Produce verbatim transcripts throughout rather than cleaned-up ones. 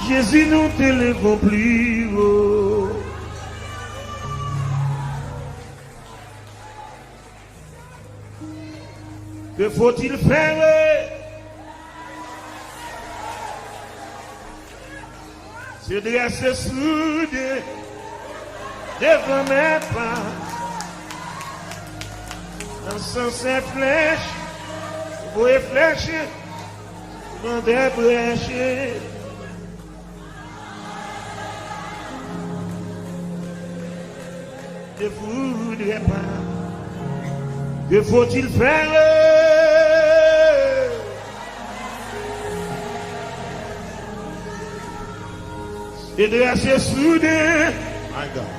Jésus, nous t'élevons plus haut. Que faut-il faire? Se drese souden devan men pa. Lanse flèch, voye flèch, mande brèch. Ne voudrais pas. Que faut-il faire? Se drese souden, my God,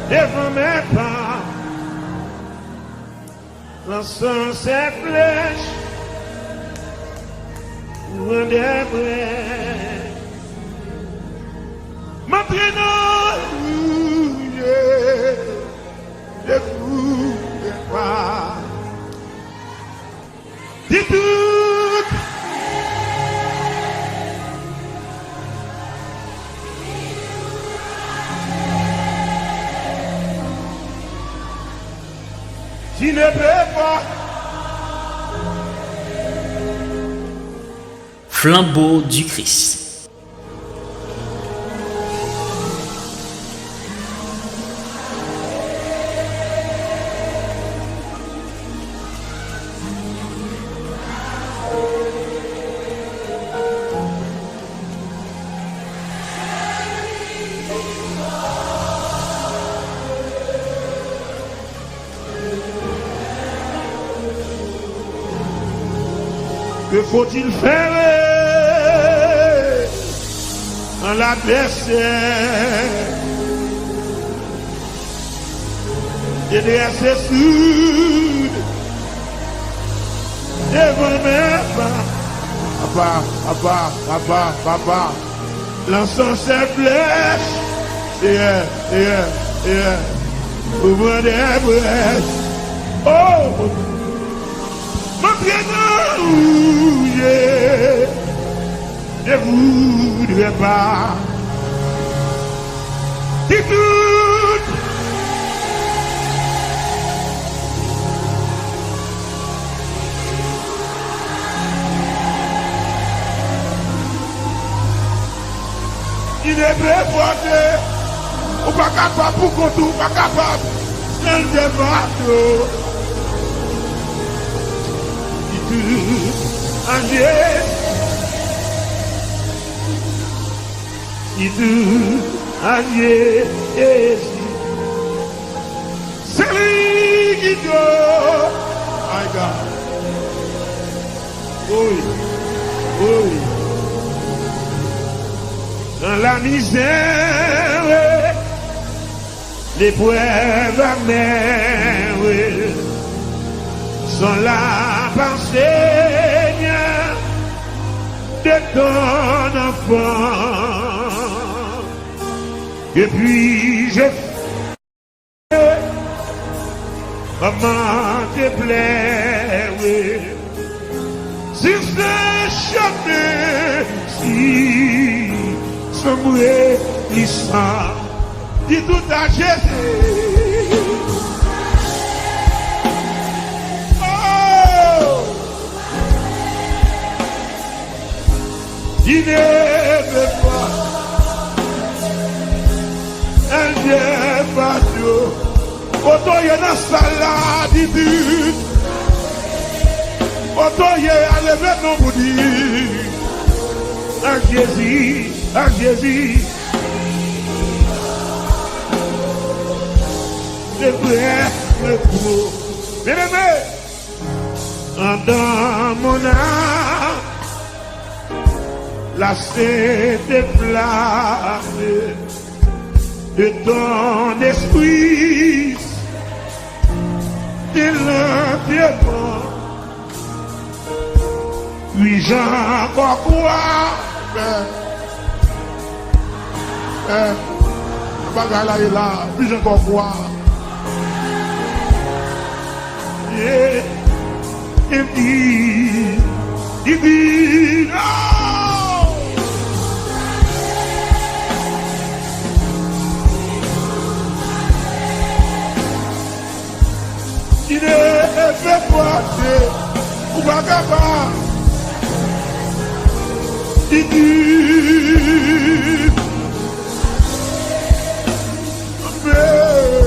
devan men pa. Lanse flèch, pran de brèch. M antre nan wouyè, dekouvè pa. Di tout. Ti ne pe pa. Flambeau du Christ. Que faut-il faire quand l'adversaire est dressé sur devant mes pas? Papa, papa, papa, papa. Lanse flèch. Yeah, yeah, yeah. Ou pran de brèch. Oh! M antre nan wouyè. Ne voudrais pas. Di tout. Ki ne pe pote. Ou pa kapab pou kont ou, ou pa kapab. Chanje bato. Ki tou anje. Ki tou anje. Se li ki do. My God. Wi, wi. Dans la misère, l'épreuve amère, sont là par Seigneur de ton enfant. Et puis je Kòman te plè, wi. Si se chemen, si se mwen, li san. Di tout a Jezi. Oh! Ki ne pe pa. Enjè pa yo. Kote w ye nan sal la, di di. Kote w ye a, leve non pou di. Ak Jezi, ak Jezi. Se vrè, se vrè. Byeneme. Andan mon âme, la sainte flamme de ton esprit, de l'enterrement. Puis j'en crois. Eh, bagay la ye la, pi jan kò kwa. Yeah. Epi, epi, oh! Bagaba. Didi. Amen.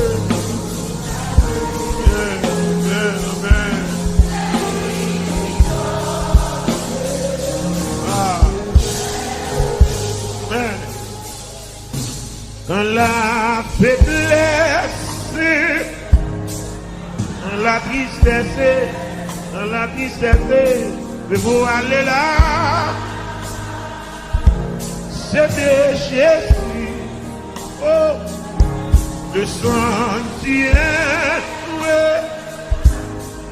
Amen, amen. Ah. Amen. Dans la faiblesse, dans la tristesse, dans la tristesse, je veux aller là. C'est de Jésus, oh, le sanctuaire,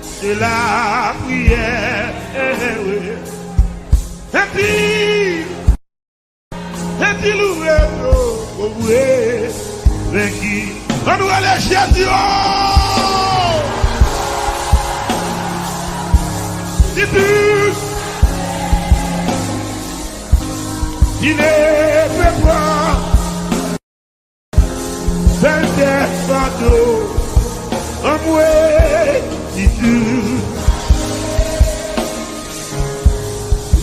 c'est la prière. Et puis, Ann rele Jezi, oh! Di tout, di ne pe pwa, sèl tèt fado, anmwe, di tout.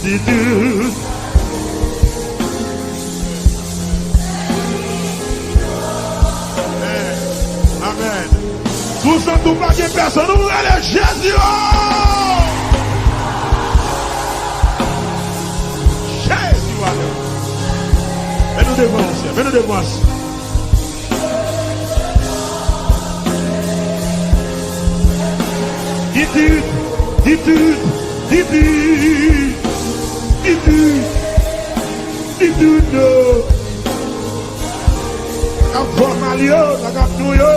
Di tout. Amen. Amen. Si w santi w pa gen pèsonn, ou rele Jezi, oh! Jezi, ale. Men nou devan, men nou devan. Di tout, di tout, di tout, di tout, di tout, non. N ap fè mal yo, n ap nou yo.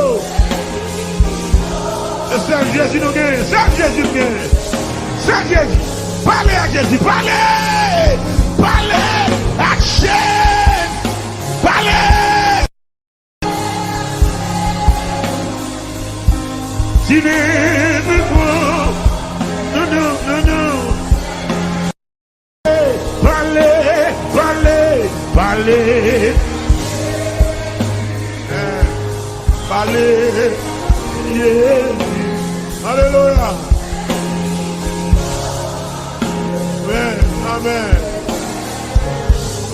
Se sèl Jezi nou genyen, sèl Jezi nou genyen. Sèl Jezi. Pale ak Jezi, pale! Pale ak Jezi! Pale! Di ne pe pwa. Non, non, non, non. Pale, pale, pale. Eh, pale. Yeah. Alelouya. Amen. Amen.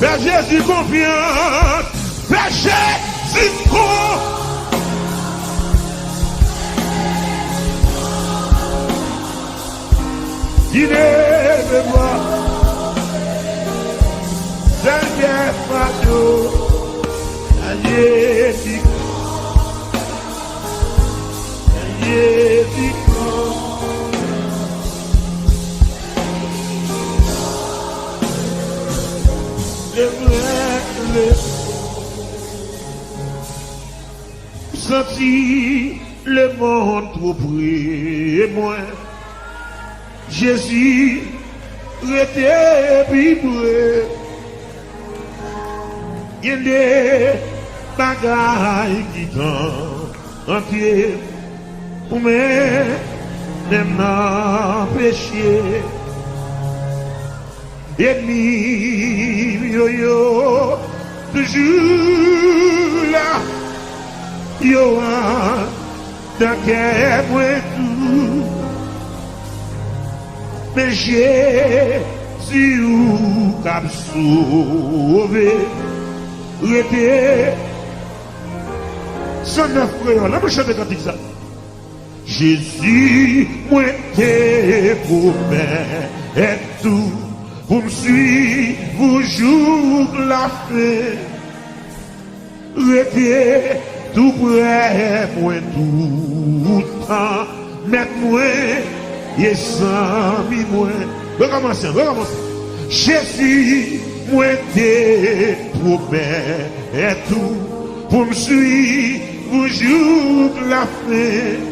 Fè Jezi konfyans. Fè Jezi konfyans. Di ne pe pwa. Sèl tèt fado. Jezi. Jezi. Le mwen, le Santi lemonn two pre mwen. Jezi rete pi pre. Gen de bagay ki tante m pou mennen m nan peche. Ènmi m yo, yo toujou la. Yo anndan kè mwen tou. Men Jezi ou k ap sove. Rete. San nèf kreyòl, ann nou chante kantik sa. Jezi, mwen te pwomèt ou pou m swiv ou jouk lafen. Rete tou prè mwen toutan, Mèt mwen e zanmi mwen. Rekòmanse, rekòmanse. Jezi, mwen te pwomèt ou pou m swiv ou jouk lafen.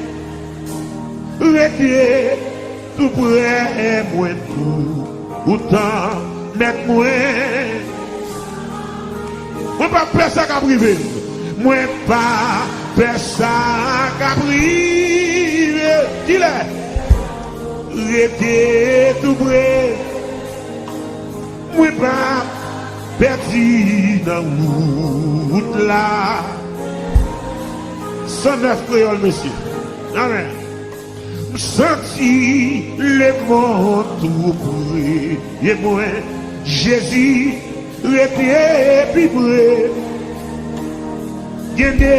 Rete tou prè mwen toutan, Mèt mwen. Mwen p ap pè sa k ap rive m. Mwen p ap pè sa k ap rive. Kilè? Rete tou pre. Mwen p ap pèdi nan wout la. San nèf kreyòl, mesye. Amèn. M santi lemò tou pre mwen, Jezi rete pi pre. Gen de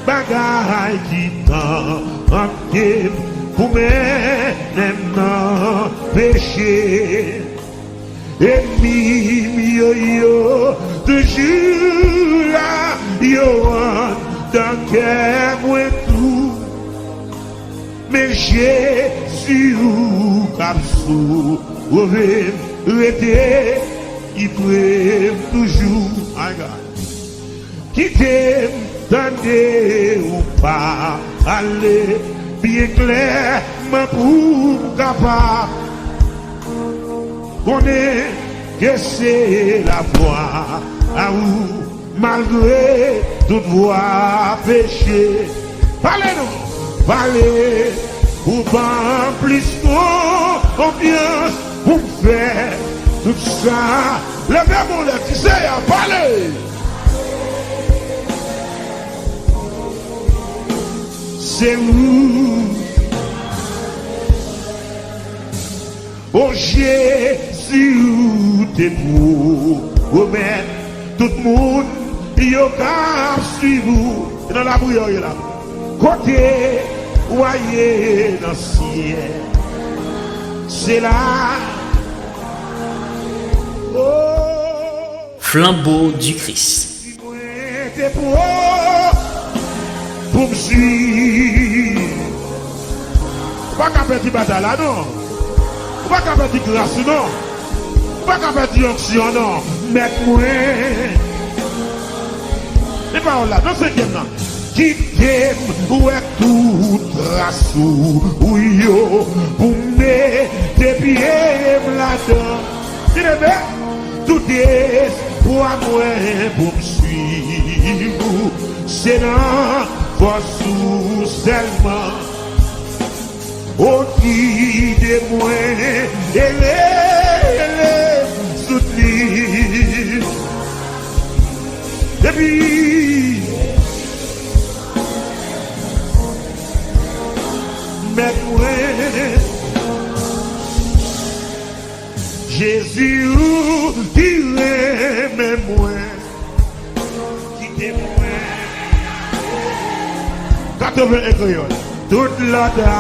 bagay ki tante m pou mennen m nan peche. Ènmi m yo, yo toujou la, yo anndan kè mwen tou. Men Jezi ou k ap sove m, rete pi pre m toujou. My God. Kite m tande ou pale byen klèman pou m kapab konnen ke se lavwa a ou malgre tout vwa peche. Pale non, pale pou ban m plis konfyans pou m fè tout sa. Leve men w lè, di Seyè, pale. Se ou, o Jezi, ou te pwomèt tout moun yo k ap swiv ou. Se nan lapriyè w ye la. Kote w a ye nan syèl, se la. Oh. Flanbo di Kris. Si mwen te pran pou m swiv. Ou pa ka pèdi batay la, non. Ou pa ka pèdi gras ou, non. Ou pa ka pèdi onksyon, non. Mèt mwen. E pawòl la, nan senkyèm nan. Kite m wè tout tras ou, ou yo, pou m mete pye m ladan. Kite m, tout espwa mwen pou m swiv ou, se nan fòs ou sèlman. O, kite mwen ele, ele soutni. Epi, mèt mwen, Jezi ou ki renmen mwen. Kite mwen. Katreven en kreyòl. Tout lòt a.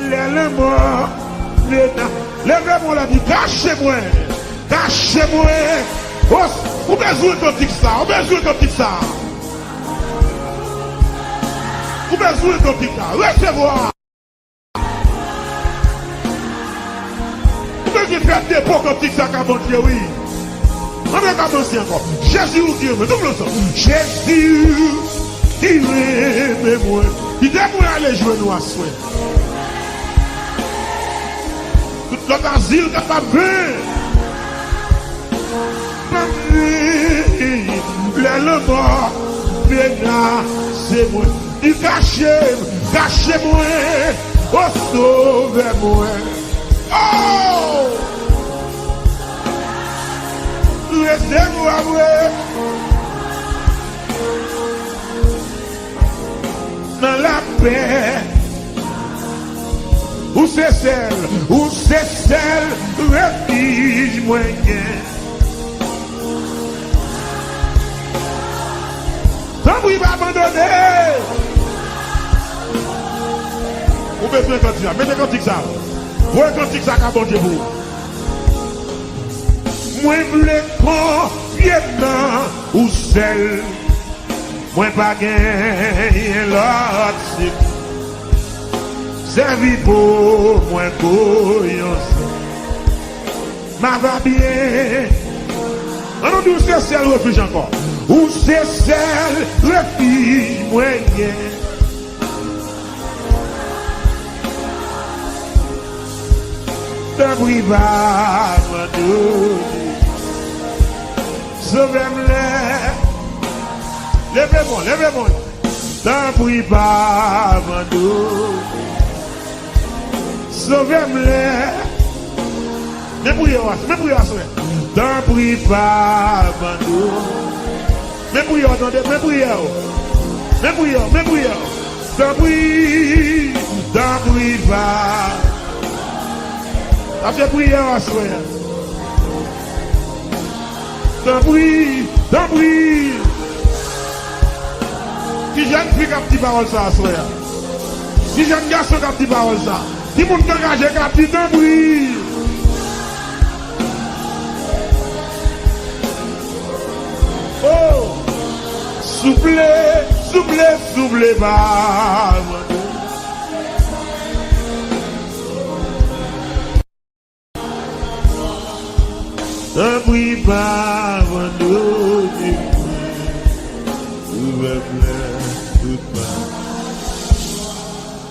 Lè lanmò menas. Leve men w la, di, kache mwen. Kache mwen. Os, ou bezwen kantik sa. Ou bezwen kantik sa. Ou bezwen kantik sa. Resevwa. Ou bezwen fè depo kantik sa ka Bondye, wi. Ann rekòmanse ankò. Jezi ou ki renmen. Double sa. Jezi ou ki renmen mwen. Kite mwen ale jwenn ou aswè. Tout lòt azil kapab ven. Lè lanmò menase mwen, li kache m, kache mwen, o Sovè mwen. Oh! Resevwa mwen nan lapè. Ou se sèl, ou se sèl refij mwen gen. Tanpri pa abandone. Ou bezwen kantik sa? Mete kantik sa. Voye kantik sa ka Bondye pou ou. Mwen vle konfye m nan ou sèl. Mwen pa genyen lòt sèvi pou mwen kou yon sèl. M ava byen. Ann nou di ou se sèl refij ankò. Ou se sèl refij mwen gen. Tanpri pa abandone. Sove m lè. Leve men w, leve men w. Tanpri pa abandone. Sove m lè. Men priyè w, men priyè w aswè. Tanpri pa abandone. Men priyè w, tande, men priyè w. Men priyè, men priyè. Tanpri, tanpri, pa. Ap fè priyè aswè a. Tanpri, tanpri. Ki jèn fi k ap di pawòl sa aswè a? Ki jèn gason k ap di pawòl sa? Ki moun k angaje k ap di tanpri? Oh! Souple, souple, souple, pa abandone. Tanpri pa abandone mwen, ouvè m lè tout bagay.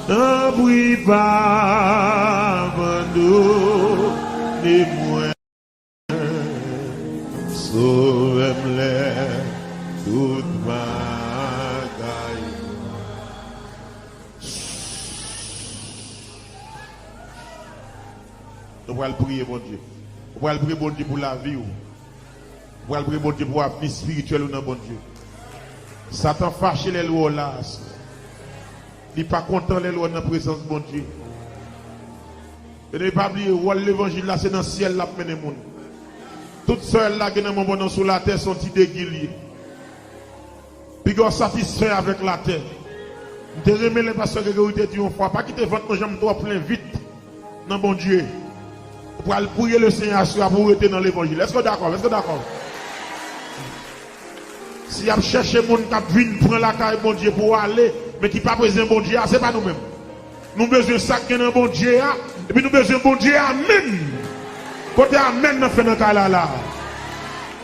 Tanpri pa abandone mwen, sove m lè tout bagay. Nou pral priye Bondye. Ou pral priye Bondye pou lavi w. Ou pral priye Bondye pou avni espirityèl ou nan Bondye. Satan fache lè l wè w la aswè. Li pa kontan lè l wè w nan prezans Bondye. Byeneme, pa bliye, wòl levanjil la, se nan syèl l ap mennen moun. Tout sa w lage nan men w pandan w sou latè, se yon ti degi l ye. Piga w satisfè avèk latè. M te renmen lè pastè Gregory te di yon fwa, pa kite vant mwen janm twò plen vit nan Bondye. Ou pral priye Lesenyè aswè a pou w rete nan levanjil. Èske w dakò? Èske w dakò? Si y ap chèche moun k ap vin pran lakay Bondye pou w ale, men ki pa bezwen Bondye a, se pa nou menm. Nou bezwen sa k gen nan Bondye a, epi nou bezwen Bondye a menm. Kote amèn nan fè nan kay la la?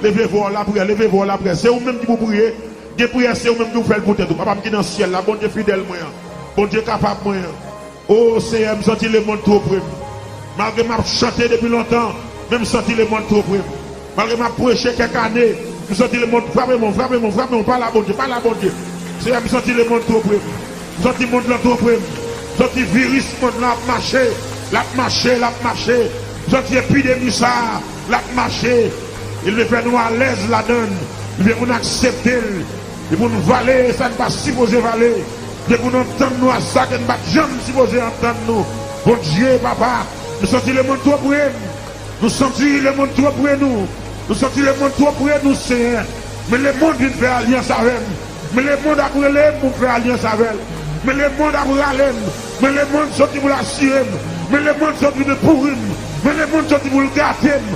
Leve vwa w lapriyè, leve vwa w lapriyè. Se ou menm ki pou priye. Gen priyè, se ou menm ki pou fè l pou tèt ou. Papa m ki nan syèl la, Bondye fidèl mwen an, Bondye kapab mwen an. O Seyè, m santi lemonn two pre m. Malgre m ap chante depi lontan, men m santi lemonn two pre m. Malgre m ap preche kèk ane, m santi lemonn, frape mwen, frape mwen, frape mwen, pale a Bondye, pale a Bondye. Seyè, m santi lemonn two pre m. M santi mond lan two pre m. M santi viris mond lan ap mache, l ap mache, l ap mache. M santi epidemi sa a, l ap mache. E l vle fè nou alèz ladan l. Li vle pou n aksepte l. Li pou n vale sa n pa sipoze vale. Li vle pou n antann nou a sa ke n pa t janm sipoze antann nou. Bondye, papa, nou santi lemonn two pre n. Nou santi lemonn two pre nou. Nou santi lemonn two pre nou, Senyè. Men lemonn vin fè alyans avè m. Men lemonn ap rele m pou m fè alyans avè l. Men lemonn ap rale m. Men lemonn soti pou l asire m. Men lemonn soti pou l pouri m. Men lemonn soti pou l gate m.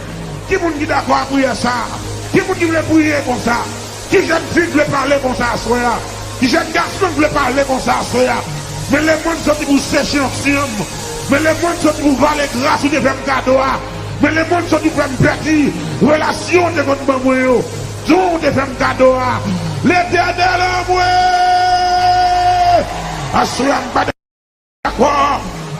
Ki moun ki dakò a priyè sa a? Ki moun ki vle priye konsa? Ki jèn fi k vle pale konsa aswè a? Ki jèn gason k vle pale konsa aswè a? Men lemonn soti pou seche onksyon m. Men lemonn soti pou vale gras ou te fè m kado a. Men lemonn soti pou fè m pèdi relasyon ou te konn ban mwen yo. Don ou te fè m kado a. Letènèl anmwe! Aswè a m pa dakò.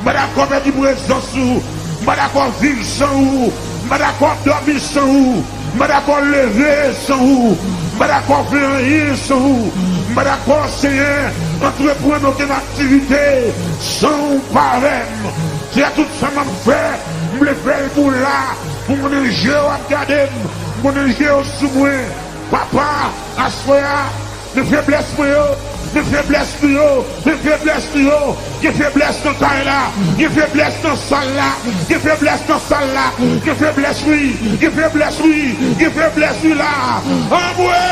M pa dakò pèdi prezans ou. M pa dakò viv san ou. M pa dakò dòmi san ou. M pa dakò leve san ou. M pa dakò fè anyen san ou. M pa dakò, Senyè, antreprann okenn aktivite san ou pa avè m. Senyè, tout sa m ap fè, m vle fè l pou w la. M konnen je w ap gade m. M konnen je w sou mwen. Papa, aswè a, men feblès mwen yo, men feblès nou yo, men feblès nou yo. Gen feblès nan kay la, gen feblès nan sal la, gen feblès nan sal la, gen feblès wi, gen feblès wi, gen feblès wi la. Anmwe!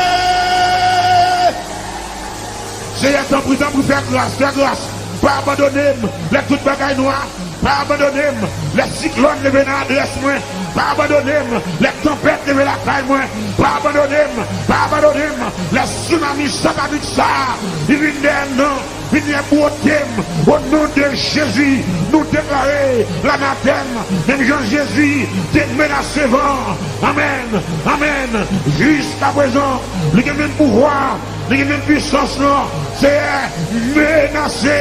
Seyè, tanpri, tanpri, fè gras, fè gras. Pa abandone m lè tout bagay nwa. Pa abandone m lè siklòn leve nan adrès mwen. Pa abandone m lè tanpèt leve lakay mwen. Pa abandone m, pa abandone m lè sounami satanik sa a, li vin dèyè m nan, vin dèyè bwote m. O non de Jezi, nou deklare lanatèm, menm jan Jezi te menase van an. Amèn, amèn. Jiskaprezan, li gen menm pouvwa, li gen menm pisans lan. Seyè, menase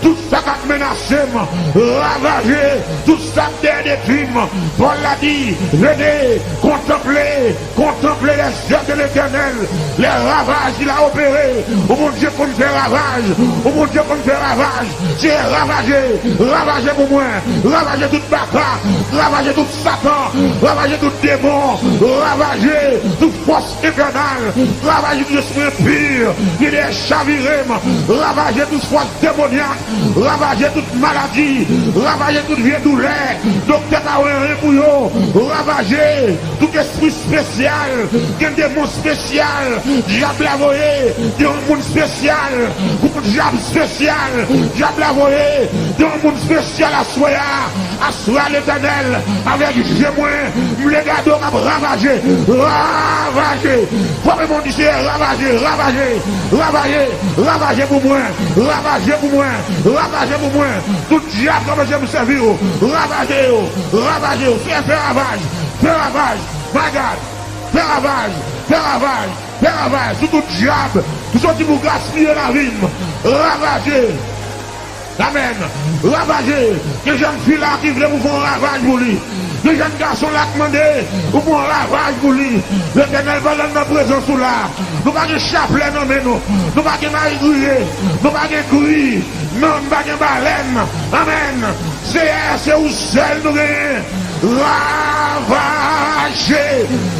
Tout sa k ap menase m, ravaje. Tout sa k dèyè detwi m. Pòl la di, vene, kontanple, kontanple les œuvres de l'Éternel. Les ravages qu'il a opérés. Ou Bondye konn fè ravaj. Ou Bondye konn fè ravaj. Seyè, ravaje, ravaje pou mwen. Ravaje tout baka, ravaje tout Satan, ravaje tout demon, ravaje tout fòs enfènal, ravaje tout espri enpi ki dèyè chavire m, ravaje tout fòs demonyak, ravaje tout maladi, ravaje tout vye doulè, doktè pa wè anyen pou yo, ravaje tout espri espesyal, gen demon espesyal, dyab la voye, gen yon moun espesyal, gon dyab espesyal, dyab la voye, gen yon moun espesyal aswè a, aswè a Letènèl, avèk je mwen, m vle gade w k ap ravaje, ravaje, frape men w di Seyè, ravaje, ravaje, ravaje, ravaje pou mwen, ravaje pou mwen, ravaje pou mwen, tout dyab k anpeche m sèvi w, ravaje yo, ravaje yo, fè, fè ravaj, fè ravaj, my God. Fè ravaj, fè ravaj, fè ravaj sou tout dyab ki soti pou gaspiye lavi m. Ravaje. Amèn. Ravaje. Gen jèn fi la ki vle pou fè yon ravaj pou li. Gen jèn gason la k mande pou fè yon ravaj pou li. Letènèl, pandan n nan prezans ou la, nou pa gen chaplè nan men nou. Nou pa gen mayi griye. Nou pa gen gri. Non, nou pa gen balèn. Amèn. Seyè, se ou sèl nou genyen. Ravaje,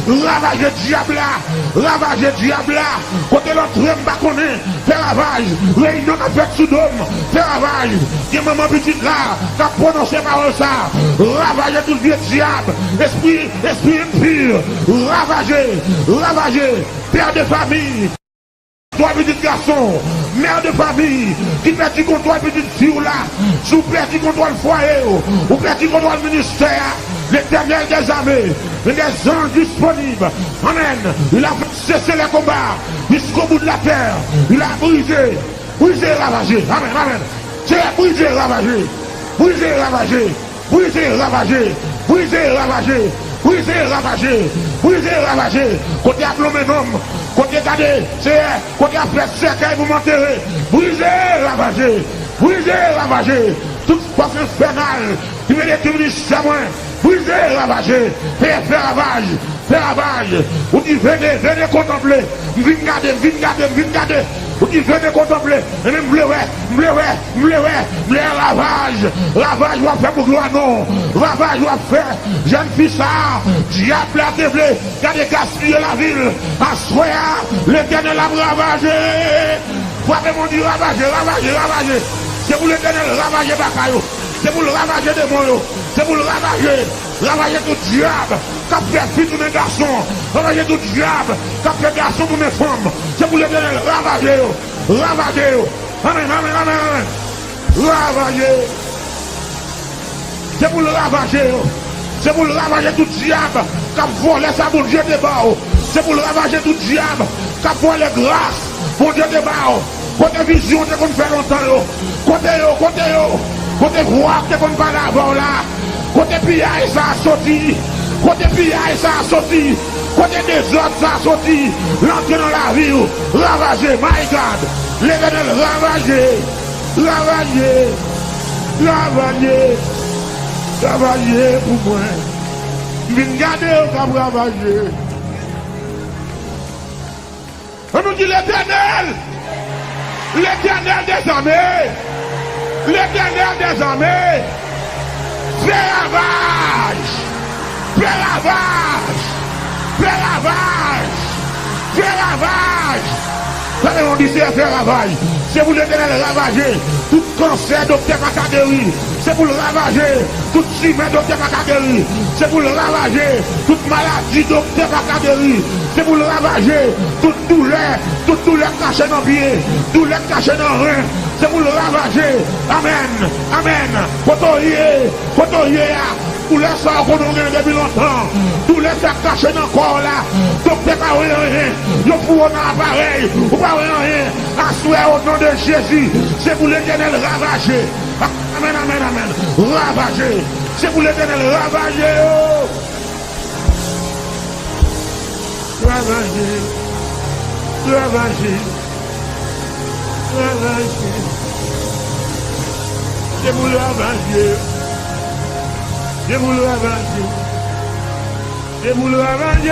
ravaje dyab la, ravaje dyab la. Kote l antre m pa konnen, fè ravaj. Reyinyon k ap fèt sou do m, fè ravaj. Gen manman pitit la k ap pwononse pawòl sa. Ravaje tout vye dyab, espri, espri enpi, ravaje, ravaje, pè de fami. Kontwòl pitit gason, mè de fami ki pèdi kontwòl pitit fi w la, si w pèdi kontwòl fwaye w, ou pèdi kontwòl ministè a, Letènèl dèzame, men dèzanj disponib. Amèn. Il a fait cesser les combats jusqu'au bout de la terre. Il a brisé, brisé et ravagé. Amèn, amèn. Seyè, brisé et ravagé. Brisé et ravagé. Brize, ravaje. Brize, ravaje. Brize, ravaje. Brize, ravaje. Kote y ap lonmen nonm. Kote gade, Seyè, kote y ap fè sèkèy pou m antere. Brize, ravaje. Brize, ravaje. Tout fòs enfènal ki vle detwi ministè mwen. Brize, ravaje. Fè, fè ravaj. Fè ravaj. Ou di, vene, vene kontanple. M vin gade, m vin gade, m vin gade. Ou di, vene kontanple. Ebyen, m vle wè, m vle wè, m vle wè, m vle wè ravaj. Ravaj w ap fè pou glwa non w. Ravaj w ap fè. Jèn fi sa a, dyab la te vle gade gaspiye lavi l. Aswè a, Letènèl ap ravaje. Frape men w di, ravaje, ravaje, ravaje. Se pou Letènèl ravaje baka yo. Se pou l ravaje demon yo. Se pou l ravaje. Ravaje tout dyab k ap fè fi tounen gason. Ravaje tout dyab k ap fè gason tounen fanm. Se pou Letènèl ravaje yo. Ravaje yo. Amèn, amèn, amèn, amèn. Ravaje. Se pou l ravaje yo. Se pou l ravaje tout dyab k ap vòlè sa Bondye te ba w. Se pou l ravaje tout dyab k ap vòlè gras Bondye te ba w. Kote vizyon te konn fè lontan yo? Kote yo? Kote yo? Kote vwa k te konn pale avè w la? Kote piyay sa a soti? Kote piyay sa a soti? Kote dezòd sa a soti? L antre nan lavi w. Ravaje, my God! Letènèl, ravaje! Ravaje! Ravaje! Ravaje pou mwen! M vin gade yo k ap ravaje! Ann nou di Letènèl, Letènèl dèzame, Letènèl dèzame, fè ravaj, fè ravaj, fè ravaj, fè ravaj. Sa vle di Seyè fè ravaj. Se pou Letènèl ravaje tout kansè doktè pa ka geri. Se pou l ravaje tout timè doktè pa ka geri. Se pou l ravaje tout maladi doktè pa ka geri. Se pou l ravaje tout doulè, tout doulè k kache nan pye, doulè k kache nan ren. Se pou l ravaje. Amèn. Amèn. Kote w ye? Kote w ye a? Doulè sa w konnen w genyen depi lontan. Doulè sa k kache nan kò w la. Doktè pa wè anyen. Yo foure w nan aparèy. Ou pa wè anyen. Aswè, o non de Jezi, se pou Letènèl ravaje. Amèn, amèn, amèn. Ravaje. Se pou Letènèl ravaje yo. Ravaje. Ravaje. Ravaje. Demoule ravage. Demoule ravage. Demoule ravage.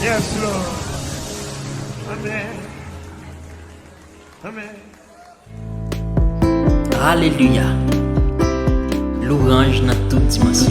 Yes, Lord. Amen. Amen. Aleluya. Lwanj nan tout dimansyon.